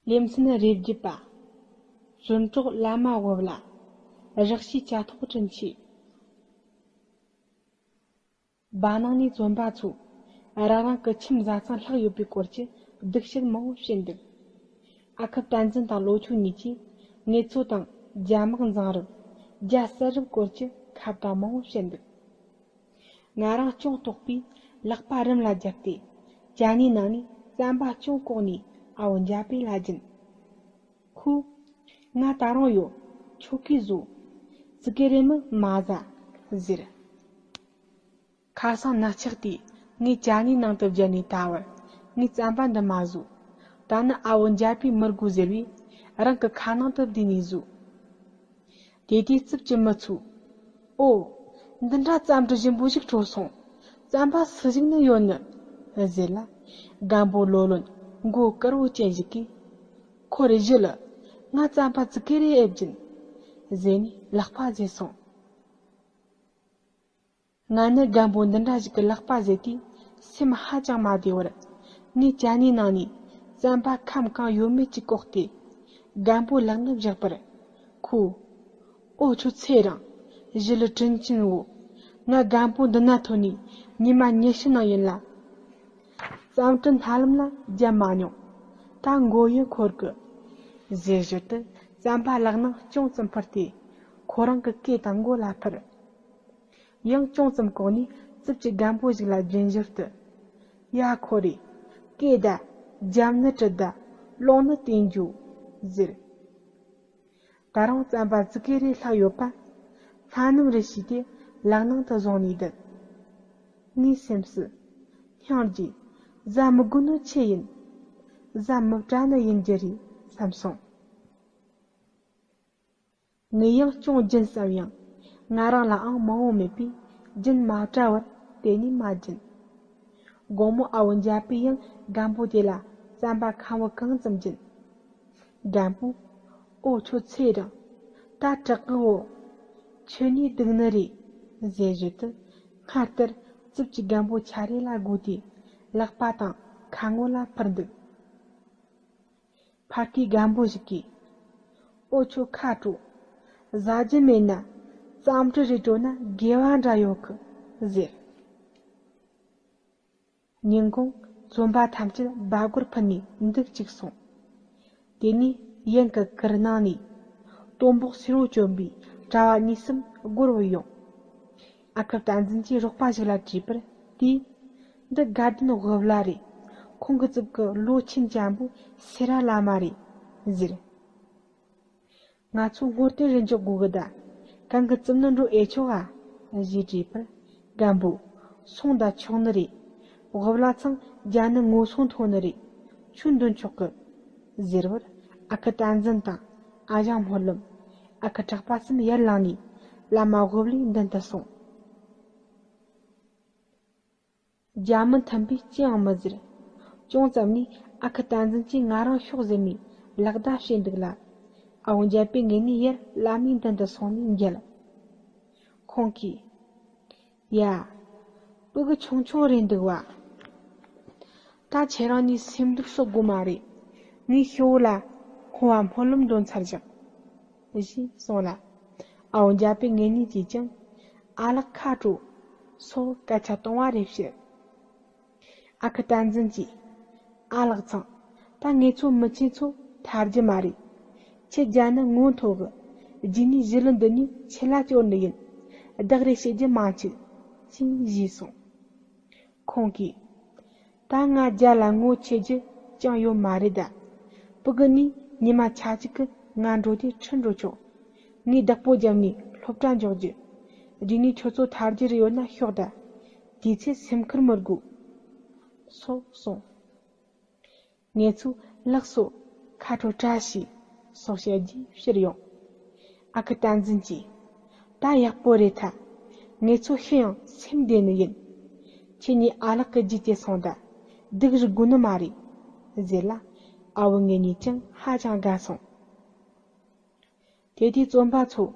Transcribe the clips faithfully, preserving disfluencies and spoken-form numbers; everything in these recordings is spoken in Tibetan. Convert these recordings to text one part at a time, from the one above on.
ལེ་ཚན་རེ་བརྒྱད་པ། གསོན་གྲོགས་བླ་མ་བབས་ལ། རག་ཤིས་ཆ་ཐོག་དྲིན་ཆེ། སྦ་ནང་ནས་བཙོན་པ་ཚོས་རང་རང་གི་ཁྱིམ་བཟའ་ཚང་ལྷག་ཡོད་པའི་སྐོར་གྱི་སྡུག་བཤད་མང་བོ་བཤད་འདུག་ཨ་ཁུ་བསྟན་འཛིན་དང་ལོ་ཆུང་གཉིས་ཀྱིས་ངེད་ཚོ་དང་རྒྱ་དམག་འཛིང་རུབ་རྒྱ་བསད་རུབ་སྐོར་གྱི་ཁ་བརྡ་མང་བོ་བཤད་འདུག་ང་རང་གཅུང་ལྟོགས་པས་ལག་པ་རུམ་ལ་བརྒྱབ་སྟེ། ཅ་ནེའི་ནང་ནས་རྩམ་པ་གཅུང་བཀོག་ནས་ཨ་བོ་འཇའ་པེ་ལ་སྦྱིན། ཁོས། ང་ད་རུང་ཡོད། ཁྱོ་གིས་བཟོ། ཙི་གེ་རེ་མི་མ་ཟ། ཟེར། ཁ་སང་ནག་ཆགས་དེས་ངས་ཅ་ནེའི་ནང་དུ་བརྒྱབ་ནས་ད་བར་ངས་རྩམ་པ་འདི་མ་བཟོ། ད་ནི་ཨ་བོ་འཇའ་པེས་མི་དགོས་ཟེར་བས་རང་གི་ཁ་ནང་དུ་བསྡུས་ནས་བཟོས། དེ་དུས་རྩིབས་ཀྱི་མི་ཚོས། ཨོ། འདི་འདྲ་རྩམ་དྲི་ཞིམ་པོ་ཞིག་དྲོ་སོང་། རྩམ་པ་སུ་ཞིག་ནས་ཡོད་ནི། ཟེར་ལ། རྒན་པོ་ལོ་ལོན་མགོ་དཀར་བོ་ཅན་ཞིག་གིས། ཁོ་རེ་ཞི་ལ། ང་རྩམ་པ་ཙི་གེ་རེ་ཨེ་སྦྱིན། ཟེར་ནས་ལག་པ་བཟས་སོང་། ང་ནི་རྒན་པོ་འདི་འདྲ་ཞིག་གི་ལག་པ་བཟས་དུས་སེམས་ཧ་ཅང་མ་བདེ་བར། ངས་ཅ་ནེའི་ནང་ནས་རྩམ་པ་ཁམ་གང་ཡོད་མེད་ཀྱིས་བཀོག་སྟེ། རྒན་པོའི་ལག་ནས་བཞག་པར། ཁོས། ཨོ་ཁྱོད་ཚེ་རིང་། ཞི་ལུ་དྲིན་ཆེན་བོ། ང་རྒན་པོ་འདི་ན་ཐོན་ནས་ཉི་མ་ཉི་ཤུ་ནང་ཡིན་ལ། རྩམ་དྲི་སྣ་ལམ་ལ་བརྒྱབ་མ་མྱོང་། ད་མགོ་ཡུ་འཁོར་གི། ཟེར་ཞོར་དུ་རྩམ་པ་ལག་ནང་ཅུང་ཙམ་ཕུར་ཏེ། ཁོ་རང་གི་སྐེ་དང་མགོ་ལ་ཕུར། ཡང་ཅུང་ཙམ་བཀོག་ནས་རྩིབས་ཀྱི་རྒན་པོ་ཞིག་ལ་སྦྱིན་ཞོར་དུ། ཡ་ཁོ་རེ། སྐེ་ད། རྒྱབ་ནི་དྲི་ད། ལོང་ནི་བསྟན་རྒྱུ། ཟེར། ད་རུང་རྩམ་པ་ཙི་གེ་རེ་ལྷག་ཡོད་པ། སྣ་ནམ་རེ་བྱས་ཏེ་ལག་ནང་དུ་བཟུང་ནས་བསྡད། ངའི་སེམས་སུ། སྙིང་རྗེ། བཟའ་མི་དགོས་ནི་ཆི་ཡིན། བཟའ་མི་སྤྲད་ནི་ཡིན་རྒྱུ་རེད་བསམ་སོང་། ངས་ཡང་ཅུང་སྦྱིན་བསམ་ཡང་། ང་རང་ལའང་མང་བོ་མེད་པས་སྦྱིན་མ་སྤྲད་བར་དེ་ནས་མ་སྦྱིན། དགོང་མོ་ཨ་བོ་འཇའ་པེ་ཡང་རྒན་པོ་དེ་ལ་རྩམ་པ་ཁམ་བུ་གང་ཙམ་སྦྱིན། རྒན་པོས། ཨོ་ཁྱོད་ཚེ་རིང་། ད་དྲག་གི་འོ། ཁྱོད་ནི་སྡུག་ནི་རེད། ཟེར་བཞིན་དུ་སྔར་ལྟར་རྩིབས་ཀྱི་རྒན་པོ་ཆ་རེ་ལ་བགོས་ཏེ་ལག་པ་དང་ཁ་ངོ་ལ་ཕུར་འདུག་ཕ་གིའི་རྒན་པོ་ཞིག་གིས། ཨོ་ཁྱོད་ཁ་དྲོ། ཟ་རྒྱུ་མེད་ན། རྩམ་དྲི་རེ་དྲོ་ན་དགེ་བ་འདྲ་ཡོད་གི། ཟེར། ཉིན་གུང་བཙོན་པ་ཐམས་ཅད་སྦ་སྒོར་ཕུད་ནས་འདུག་བཅུག་སོང་། དེ་ནས་ཡིན་གི་གུར་ནང་ནས། སྟོན་པོ་སེར་བོ་གྱོན་པའི་གྲྭ་བ་གཉིས་གསུམ་སྒོར་བུད་ཡོང་། ཨ་ཁུ་བསྟན་འཛིན་གྱིས་རོགས་པ་ཞིག་ལ་དྲིས་པར་དེས། འདི་དགའ་ལྡན་ཝེ་བླ་རེད། ཁོང་གི་རྩིབས་ཀྱི་ལོ་ཆེན་ཅན་པོ་སེ་ར་བླ་མ་རེད། ཟེར། ང་ཚོ་སྔོ་རྟེན་རེ་འཇོག་དགོས་གི་ད། གང་གི་རྩིབས་ནི་འགྲོ་ཨེ་ཆོག་ཨ། ཞེས་དྲིས་པར། རྒན་པོས། སོང་ད་ཆོག་ནི་རེད། ཝེ་བླ་ཚང་རྒྱ་ནི་ངོ་སོང་ཐོན་ནི་རེད། ཁྱོད་འདོན་ཆོག་གི། ཟེར་བར། ཨ་ཁུ་བསྟན་འཛིན་དང་། ཨ་ཞང་སྨོན་ལམ། ཨ་ཁུ་གྲགས་པ་གསུམ་ཡར་ལངས་ནས། བླ་མ་ཝེ་བླའི་མདུན་དུ་སོང་། རྒྱ་མི་མཐུན་པས་ཅི་ཡང་མི་ཟེར། ཅུང་ཙམ་ནས་ཨ་ཁུ་བསྟན་འཛིན་གྱིས་ང་རང་ཤོག་ཟེར་ནས་ལག་བརྡ་བྱས་འདུག་ལ། ཨ་བོ་འཇའ་པེ་ངེད་གཉིས་ཡར་བླ་མའི་མདུན་དུ་སོང་ནས་འགྱེལ། ཁོང་གིས། ཡ། སྤུ་གུ་ཆུང་ཆུང་རེད་འདུག་བ། ད་ཁྱེད་རང་གཉིས་སེམས་སྡུག་གསོ་དགོས་མ་རེད། ངའི་ཤོག་བུ་ལ་ཁོང་བ་སྨོན་ལམ་འདོན་ཚར་བཞག་ཞེས་གསུངས་ལ། ཨ་བོ་འཇའ་པེ་ངེད་གཉིས་ཀྱིས་ཀྱང་ཨ་ལགས་ཁ་དྲོ་སོགས་སྐད་ཆ་གཏོང་བ་རེ་བྱེད། ཨ་ཁུ་བསྟན་འཛིན་གྱིས། ཨ་ལགས་ཚང་། ད་ངེད་ཚོ་མི་ཆེན་ཚོ་ཐར་རྒྱུ་མ་རེད། ཁྱེད་རྒྱ་ནི་ངོ་མཐོ་གི། རྗེས་ནས་ཞི་ལུ་འདི་ནས་ཁྱེད་ལ་སྐྱོར་ནི་ཡིན། བདག་རེ་བྱེད་རྒྱུ་མ་འཆུག་ཅེས་བཞེས་སོང་། ཁོང་གིས། ད་ང་རྒྱ་ལ་ངོ་ཆེ་རྒྱུ་ཅང་ཡོད་མ་རེད་ད། སྤུ་གུ་ནི་ཉི་མ་ཆ་གཅིག་གི་ང་འགྲོ་དུས་ཁྲིད་འགྲོ་ཆོག་ངས་བདག་པོ་བརྒྱབ་ནས་སློབ་གྲྭ་འཇོག་རྒྱུ། རྗེས་ནས་ཁྱོད་ཚོ་ཐར་རྒྱུ་རེ་ཡོད་ན་ཤོག་ད། དེ་ཚེ་སེམས་ཁུར་མི་དགོས། སོགས་གསུངས། ངེད་ཚོས་ལགས་སོ། ཁ་དྲོ་བཀྲ་ཤིས། སོགས་བཤད་རྗེས་ཕྱིར་ཡོང་། ཨ་ཁུ་བསྟན་འཛིན་གྱིས། ད་ཡག་པོ་རེད་ཐལ། ངེད་ཚོ་ཤི་ཡང་སེམས་བདེ་ནི་ཡིན། ཁྱེད་གཉིས་ཨ་ལགས་ཀྱི་རྗེས་དེད་སོང་ད། སྡུག་རུ་དགོས་ནི་མ་རེད། ཟེར་ལ། ཨ་བུ་ངེད་གཉིས་ཀྱང་ཧ་ཅང་དགའ་སོང་། དེ་དུས་བཙོན་པ་ཚོས་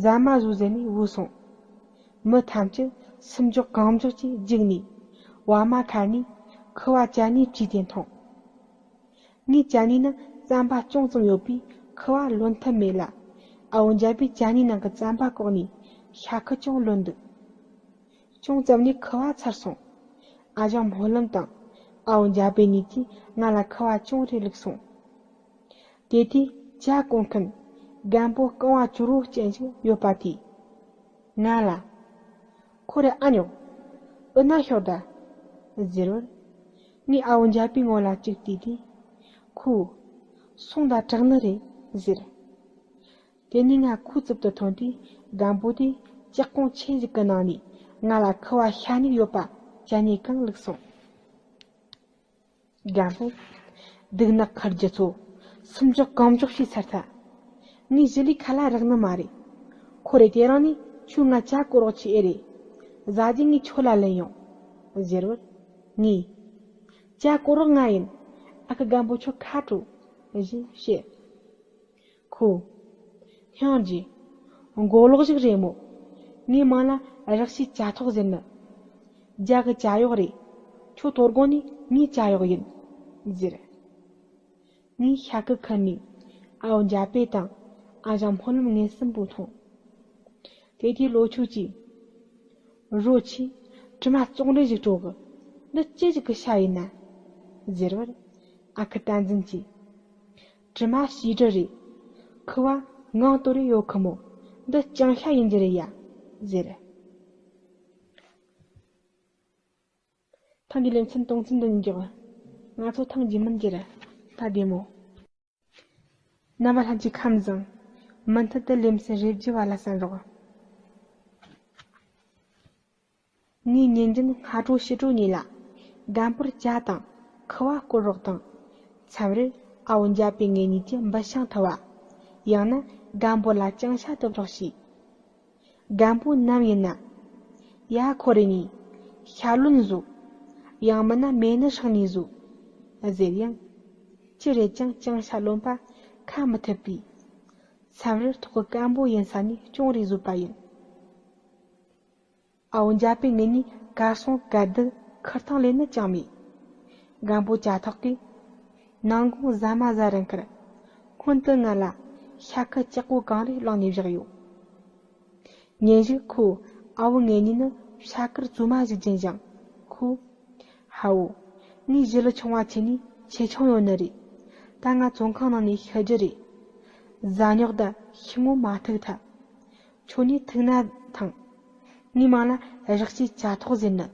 ཟ་མ་ཟོ་ཟེར་ནས་བུད་སོང་། མི་ཐམས་ཅད་སུམ་འཇོག་གང་འཇོག་གིས་འཇིགས་ནས། བ་མ་ཁ་ནས་ཁུ་བ་ཅ་ནེ་བྲིས་ཏེ་འཐུང་། ངས་ཅ་ནེ་ནི་ རྩམ་པ་ཅུང་ཙམ་ཡོད་པས་ཁུ་བ་ལོན་ཐབས་མེད་ལ། ཨ་བོ་འཇའ་པའི་ཅ་ནེའི་ནང་གི་རྩམ་པ་བཀོག་ནས་ཤ་ཁུ་ཅུང་ལོན་འདུག་ཅུང་ཙམ་ནས་ཁུ་བ་ཚར་སོང་། ཨ་ཞང་སྨོན་ལམ་དང་ཨ་བོ་འཇའ་པའི་གཉིས་ཀྱིས་ང་ལ་ཁུ་བ་ཅུང་རེ་བླུགས་སོང་། དེ་དུས་ཇ་གོན་མཁན་རྒན་པོ་རྐང་བ་བཅུ་རོ་ཅན་ཞིག་ཡོད་པ་དེས་ང་ལ། ཁོ་རེ་ཨ་ཉོག་ཨུ་ན་ཤོག་ད། ཟེར་བར། ངས་ཨ་བོ་འཇའ་པའི་ངོ་ལ་གཅིག་བལྟས་དུས། ཁོས། སོང་ད་དྲག་ནི་རེད་ཟེར། དེ་ནས་ང་ཁོའི་རྩིབ་ཏུ་ཐོན་དུས་རྒན་པོ་དེས་ལྕགས་གོང་ཆེན་ཞིག་གི་ནང་ནས་ང་ལ་ཁུ་བ་ཤ་མིག་ཡོད་པ་ཅ་ནེ་གང་བླུགས་སོང་། རྒན་པོ། སྡུག་ནག་ཁུར་རྒྱུ་ཚོ། སུམ་འཇོག་གང་འཇོག་བྱས་ཚར་ཐལ། ངས་ཞི་ལིའི་ཁ་ལ་རེག་ནི་མ་རེད། ཁོ་རེ་དེ་རིང་ནས་ཁྱོས་ང་ཇ་བསྐོལ་རོགས་བྱེད་ཨེ་རེད། ཟ་རྒྱུ་ངས་ཁྱོད་ལ་ལེན་ཡོང་། ཟེར་བར། ངས། ཇ་བསྐོལ་རོགས་ང་ཡིན། ཨ་ཁུ་རྒན་པོ་ཁྱོད་ཁ་དྲོ། ཞེས་བཤད། ཁོས། སྙིང་རྗེ། མགོ་ལོག་ཞིག་རེད་མོ། ངའི་མིང་ལ་རག་ཤིས་ཇ་ཐོག་ཟེར་ནི། རྒྱ་གི་ཇ་གཡོག་རེད། ཁྱོད་དོ་དགོང་ནས་ངའི་ཇ་གཡོག་ཡིན། ཟེར། ངས་ཤ་ཁུ་ཁུར་ནས་ཨ་བོ་འཇའ་པེ་དང་ཨ་ཞང་སྨོན་ལམ་ངན་གསུམ་པོ་མཐོང་། དེ་དུས་ལོ་ཆུང་གིས། རོ་ཆེ། དྲི་མ་བཙོག་འདྲ་ཞིག་བྲོ་གི། འདི་ཅི་ཞིག་གི་ཤ་ཡིན་ན། ཟེར་བར། ཨ་ཁུ་བསྟན་འཛིན་གྱིས། དྲི་མ་ཞེ་དྲག་རེད། ཁུ་བ་ངང་དུ་རེ་ཡོད་ཁི་མོ། འདི་སྤྱང་ཤ་ཡིན་རྒྱུ་རེད་ཡ། ཟེར། ཐེངས་འདིའི་ལེ་ཚན་དོན་ཚན་འདི་ནས་འཇོག་ང་ཚོ་ཐེངས་རྗེས་མིན་གྱི་ར་ད་བདེ་མོ། རྣམ་པ་ལྷན་གྱིས་ཁམས་བཟང་། མུ་མཐུད་དུ་ལེ་ཚན་རེ་བརྒྱུད་པ་ལ་གསན་རོགས། ངའི་ཉིན་རྒྱུན་སྔ་དྲོ་ཕྱི་དྲོ་གཉིས་ལ་རྒན་པོར་ཇ་དང་ཁུ་བ་བསྐོལ་རོགས་དང་། མཚམས་རེར་ཨ་བོ་འཇའ་པེ་ངེད་གཉིས་ཀྱི་འབུ་ཤིང་འཐུ་བ། ཡང་ན་རྒན་པོ་ལ་ལྕང་ཤ་འཐུ་རོགས་བྱས། རྒན་པོ་ནམ་ཡིན་ན། ཡ་ཁོ་རེ་གཉིས། ཤ་ལོན་བཟོ། ཡང་མིན་ན་མེ་ནི་སྲེག་ནས་བཟོ། ཟེར་ཡང་། ཅི་རེད་ཀྱང་ལྕང་ཤ་ལོན་པ་ཁ་མི་ཐུབ་པས། མཚམས་རེར་ཐོག་གི་སྐམ་པོ་ཡིན་ས་ནས་ཅུང་རེ་བཟོས་པ་ཡིན། ཨ་བོ་འཇའ་པེ་ངེད་གཉིས་གར་སོང་གར་བསྡད་ཁུར་ཐང་ལེན་ནི་ཅང་མེད། རྒན་པོ་ཇ་ཐོག་གིས། ནང་དགོང་ཟ་མ་ཟ་རན་ཁར། སྔོན་དུ་ང་ལ་ཤ་ཁུ་ལྕགས་པོ་གང་རེ་བླངས་ནས་བཞག་ཡོད། ཉིན་ཞིག་ཁོས་ཨ་བོ་ངེད་གཉིས་ནི་ཤ་དཀར་བཙོ་མ་ཞིག་སྦྱིན་ཞིང་ཁོས། ཧ་བོ། ངས་ཞི་ལི་ཆུང་བ་ཁྱེར་ནས་ཆེ་ཆུང་ཡོང་ནི་རེད། ད་ང་བཙོན་ཁང་ནང་ནས་ཤི་རྒྱུ་རེད། ཟ་རྙོག་དང་ཤི་ངོ་མ་ཐུག་ཐལ། ཁྱོད་ནས་ཐུག་ན་ཐང་། ངའི་མིང་ལ་རག་ཤིས་ཇ་ཐོག་ཟེར་ནི།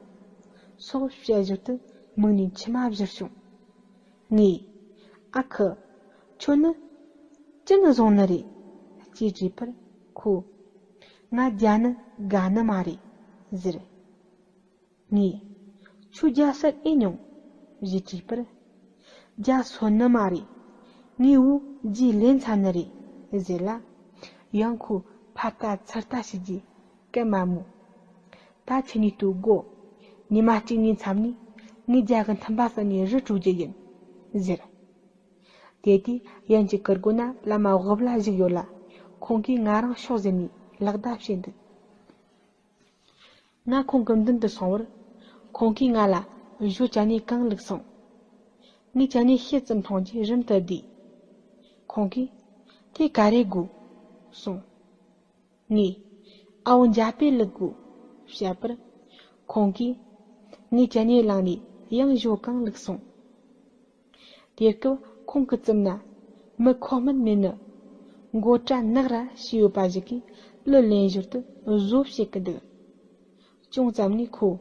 སོགས་བཤད་བཞིན་དུ་མིག་ནས་མཆི་མ་བཞུར་བྱུང་། ངས། ཨ་ཁུ། ཁྱོད་ནི། ཅི་ནས་བཟུང་ནི་རེད། ཅེས་དྲིས་པར་ཁོས། ང་རྒྱ་ནི་དགའ་ནི་མ་རེད། ཟེར། ངས། ཁྱོད་རྒྱ་ཟེར་ཨེ་མྱོང་། ཞེས་དྲིས་པར། རྒྱ་སོན་ནི་མ་རེད། ངའི་བུ་རྒྱུས་ལེན་ཚར་ནི་རེད། ཟེར་ལ། ཡང་ཁོས་ཕར་ལྟ་ཚུར་ལྟ་བྱེད་རྒྱུའི་སྐད་མ་སྨོས། ད་ཁྱེད་གཉིས་ལྟོས་དགོ། ཉི་མ་གཅིག་གཉིས་མཚམས་ནས་ངས་རྒྱ་གི་མཐུན་པ་ཟ་ནས་རི་བྲོས་རྒྱུ་ཡིན། ཟེར། དེ་དུས་ཡན་གྱི་གུར་སྒོ་ན་བླ་མ་འོབ་ལ་བཞུགས་ཡོད་ལ། ཁོང་གིས་ང་རང་ཤོག་ཟེར་ནས་ལག་བརྡ་བྱས་འདུག་ང་ཁོང་གི་མདུན་དུ་སོང་བར། ཁོང་གིས་ང་ལ་ཞོ་ཅ་ནེ་གང་བླུགས་སོང་། ངས་ཅ་ནེ་ཕྱེད་ཙམ་འཐུང་རྗེས་རིམ་དུ་བསྡུས། ཁོང་གིས། དེ་ག་རེ་དགོས། གསུངས། ངས། ཨ་བོ་འཇའ་པེ་བླུགས་དགོས། བཤད་པར། ཁོང་གིས། ངས་ཅ་ནེ་བླངས་ནས་ཡང་ཞོ་གང་བླུགས་སོང་། དེ་སྐབས་ཁོང་གི་རྩིབ་ན་མི་ཁོག་སྨད་མེད་ནི། མགོ་སྐྲ་ནག་ར་བྱས་ཡོད་པ་ཞིག་གིས་གླུ་ལེན་ཞོར་དུ་བཟོ་བྱེད་ཀྱི་འདུག་ཅུང་ཙམ་ནས་ཁོས།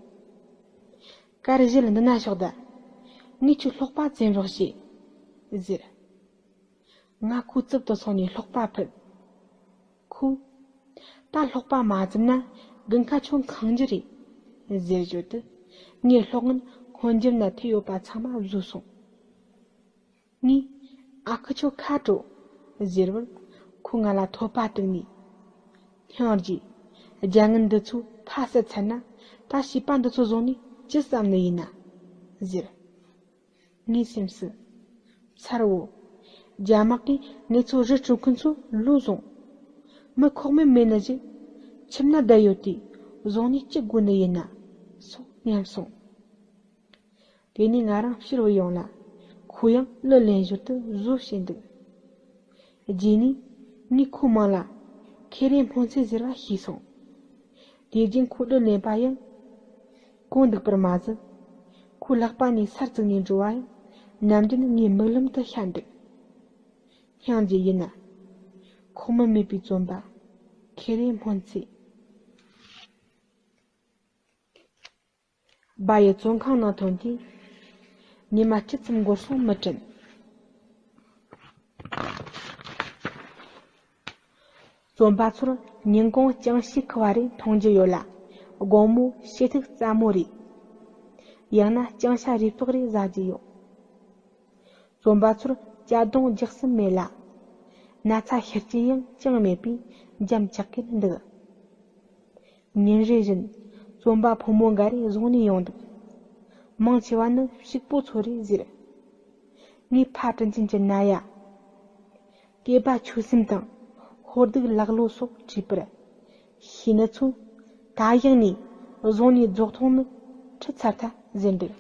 དཀར་ཞལ་འདི་ན་ཤོག་ད། ངས་ཁྱོད་སློག་པ་བཙེམ་རོགས་བྱེད། ཟེར། ང་ཁོའི་རྩིབ་ཏུ་སོང་ནས་སློག་པ་ཕུད། ཁོས། ད་སློག་པ་མ་བཙེམ་ན་དགུན་ཁ་ཁྱོད་ཁེངས་རྒྱུ་རེད། ཟེར་བརྗོད་དུས། ངས་སློག་བརྔན་སྔོན་འཇིབ་ན་ཐུག་ཡོད་པ་ཚང་མ་བཟོས་སོང་། ངས། ཨ་ཁུ་ཁྱོད་ཁ་དྲོ། ཟེར་བར། ཁོས་ང་ལ་ཐོད་པ་གཏུགས་ནས། སྙིང་རྗེ། རྒྱ་ངན་འདི་ཚོ་ཕ་བསད་ཚར་ན་ད་བྱིས་པ་འདི་ཚོ་བཟུང་ནས་ཅི་བསམ་ནི་ཡིན་ན། ཟེར། ངའི་སེམས་སུ། མཚར་བོ། རྒྱ་དམག་གིས་ངེད་ཚོ་རི་བྲོས་མཁན་ཚོ་བློས་བཟུང་། མི་ཁོག་སྨད་མེད་ནི་ཞིག་ཁྱིམ་ན་བསྡད་ཡོད་དུས་བཟུང་ནས་ཅི་དགོས་ནི་ཡིན་ན། སོགས་སྙམ་སོང་། དེ་ནས་ང་རང་ཕྱིར་བུད་ཡོང་ལ། ཁོ་ཡང་གླུ་ལེན་ཞོར་དུ་བཟོ་བྱས་འདུག་རྗེས་ནས་ངས་ཁོ་མིང་ལ་ཁེ་རེ་སྨོན་ཚིག་ཟེར་བ་ཤེས་སོང་། དེ་རྗེས་ཁོ་གླུ་ལེན་པ་ཡང་གོ་འདུག་པར་མ་ཟད། ཁོའི་ལག་པ་ནས་སར་བཙུགས་ནས་འགྲོ་བ་ཡང་ནམ་རྒྱུན་ངའི་མིག་ལམ་དུ་ཤར་འདུག་སྙིང་རྗེ་ཡིན་ན། ཁོ་མི་མེད་པའི་བཙོན་པ། ཁེ་རེ་སྨོན་ཚིག་སྦ་ཡི་བཙོན་ཁང་ནང་ཐོན་དུས། ཉི་མ་བཅུ་ཙམ་འགོར་སོང་མི་དྲན། བཙོན་པ་ཚོར་ཉིན་གུང་ཅང་ཤེས་ཁུ་བ་རེ་འཐུང་རྒྱུ་ཡོད་ལ། དགོང་མོ་ཕྱེ་ཐིག་རྩ་མོ་རེ། ཡང་ན་ཅང་ཤ་རུས་ཏོག་རེ་ཟ་རྒྱུ་ཡོད། བཙོན་པ་ཚོར་ཅ་དུང་རྒྱག་སེམས་མེད་ལ། ན་ཚ་ཤི་རྐྱེན་ཡང་ཅང་མེད་པས་འཇམ་ཅག་གིན་འདུག་ཉིན་རེ་བཞིན་བཙོན་པ་ཕོ་མོ་འགའ་རེ་བཟུང་ནས་ཡོང་འདུག་མང་ཆེ་བ་ནི་ཕྱུག་པོ་ཚོ་རེད་ཟེར། ངས་ཕ་དྲིན་ཆེན་གྱི་ན་ཡ། སྐྱེས་པ་ཆོས་སེམས་དང་ཧོར་སྡུག་ལག་ལོ་སོགས་དྲིས་པར། ཤེས་ནི་ཚོས་ད་ཡང་ནས་བཟུང་ནས་རྫོགས་མཐོང་ནི་ཁྲིད་ཚར་ཐལ་ཟེར་འདུག་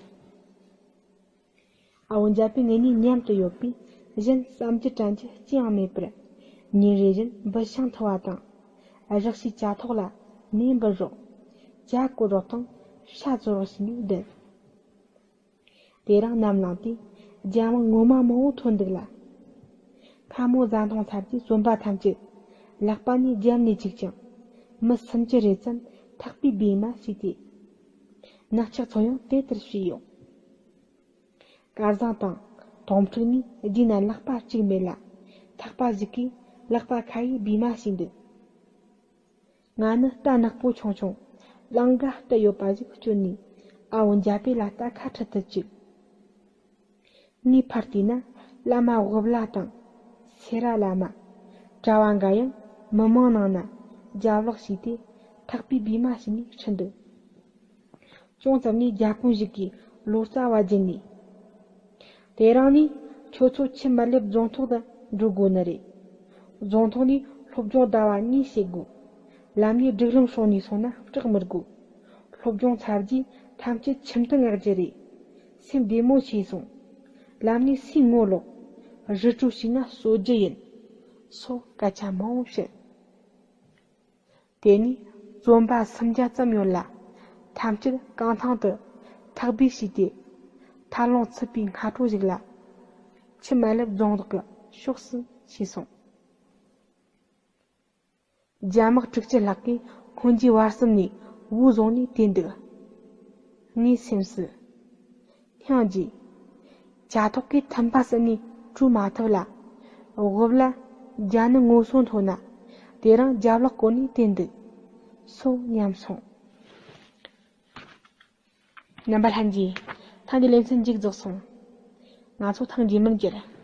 ཨ་བོ་འཇའ་པའི་ངེད་གཉིས་མཉམ་དུ་ཡོད་པས་གཞན་བསམ་རྒྱུ་དྲན་རྒྱུ་ཅི་ཡང་མེད་པར། ཉིན་རེ་བཞིན་འབུ་ཤིང་འཐུ་བ་དང་། རག་ཤིའི་ཇ་ཐོག་ལ་མེ་འབར་རོགས། ཇ་བསྐོལ་རོགས་དང་ཤ་བཙོ་རོགས་བྱས་ནས་བསྡད། དེ་རིང་ནམ་ལངས་དུས་རྒྱ་མི་ངོ་མ་མང་བོ་ཐོན་འདུག་ལ། སྔ་མོ་བཟའ་འཐུང་ཚར་དུས་བཙོན་པ་ཐམས་ཅད་ལག་པ་ནས་རྒྱབ་ནས་བཅུག་ཅིང་། མི་སུམ་ཅུ་རེ་ཙམ་ཐག་པས་སྦས་མ་བྱས་ཏེ། ནག་ཆག་ཚོ་ཡང་དེ་ལྟར་བྱས་ཡོང་། སྐལ་བཟང་དང་དོང་ཕྲུག་གཉིས་རྗེས་ན་ལག་པ་གཅིག་མེད་ལ། ཐག་པ་ཞིག་གིས་ལག་པ་ཁ་ཡིས་སྦས་མ་བྱས་འདུག་ང་ནི་རྟ་ནག་པོ་ཆུང་ཆུང་། རླངས་འགའ་རྟ་ཡོད་པ་ཞིག་བསྐྱོན་ནས་ཨ་བོ་འཇའ་པའི་ལ་རྟ་ཁ་ཁྲིད་དུ་བཅུག་ངས་ཕར་བལྟས་ན་བླ་མ་དབུ་བླ་དང་། སེ་ར་བླ་མ། གྲྭ་བ་འགའ་ཡང་མི་མང་ནང་ན་རྒྱབ་ལོག་བྱས་ཏེ་ཐག་པས་སྦས་མ་བྱས་ནས་ཁྲིད་འདུག་ཅུང་ཙམ་ནས་རྒྱ་དཔོན་ཞིག་གིས་ལོ་ཙཱ་བ་བརྒྱུད་ནས། དེ་རིང་ནས་ཁྱོད་ཚོ་ཆུ་དམར་ལེབ་རྫོང་ཐོག་ཏུ་འགྲོ་དགོས་ནི་རེད། རྫོང་ཐོག་ནས་སློབ་སྦྱོང་ཟླ་བ་གཉིས་བྱེད་དགོས། ལམ་ནས་སྒྲིག་ལམ་སྲུང་ནས་སོང་ན་སྐྲག་མི་དགོས། སློབ་སྦྱོང་ཚར་རྗེས་ཐམས་ཅད་ཁྱིམ་དུ་མངགས་རྒྱུ་རེད། སེམས་བདེ་མོ་བྱས་སོང་། ལམ་ནས་སུའི་ངོ་ལོག་རི་ཁྲོད་ཞིག་ན་གསོད་རྒྱུ་ཡིན། སོགས་སྐད་ཆ་མང་བོ་བཤད། དེ་ནས་བཙོན་པ་སུམ་བརྒྱ་ཙམ་ཡོད་ལ། ཐམས་ཅད་རྐང་ཐང་དུ་ཐག་སྦས་བྱས་ཏེ། ཐར་ལུང་ཚུད་པའི་སྔ་དྲོ་ཞིག་ལ། ཆུ་དམར་ལེབ་རྫོང་རག་གི་ཕྱོགས་སུ་ཕྱིན་སོང་། རྒྱ་དམག་དྲུག་ཅུ་ལྷག་གིས་སྔོན་གྱི་བར་གསུམ་ནས་བོའུ་བཟུང་ནས་བསྡད་འདུག་ངའི་སེམས་སུ། སྙིང་རྗེ། ཇ་ཐོག་གིས་ཐུམ་པ་བསུ་ནས་བྲོས་མ་ཐུབ་ལ། དབུ་བླ་རྒྱ་ནི་ངོ་སོ་མཐོ་ན། དེ་རིང་རྒྱབ་ལོག་བསྐོར་ནས་བསྡད་འདུག་སོ་སྙམ་སོང་། རྣམ་པ་ལྷན་རྒྱས། ཐེངས་འདིའི་ལེ་ཚན་མཇུག་རྫོགས་སོང་། ང་ཚོ་ཐེངས་རྗེས་མར་མཇལ།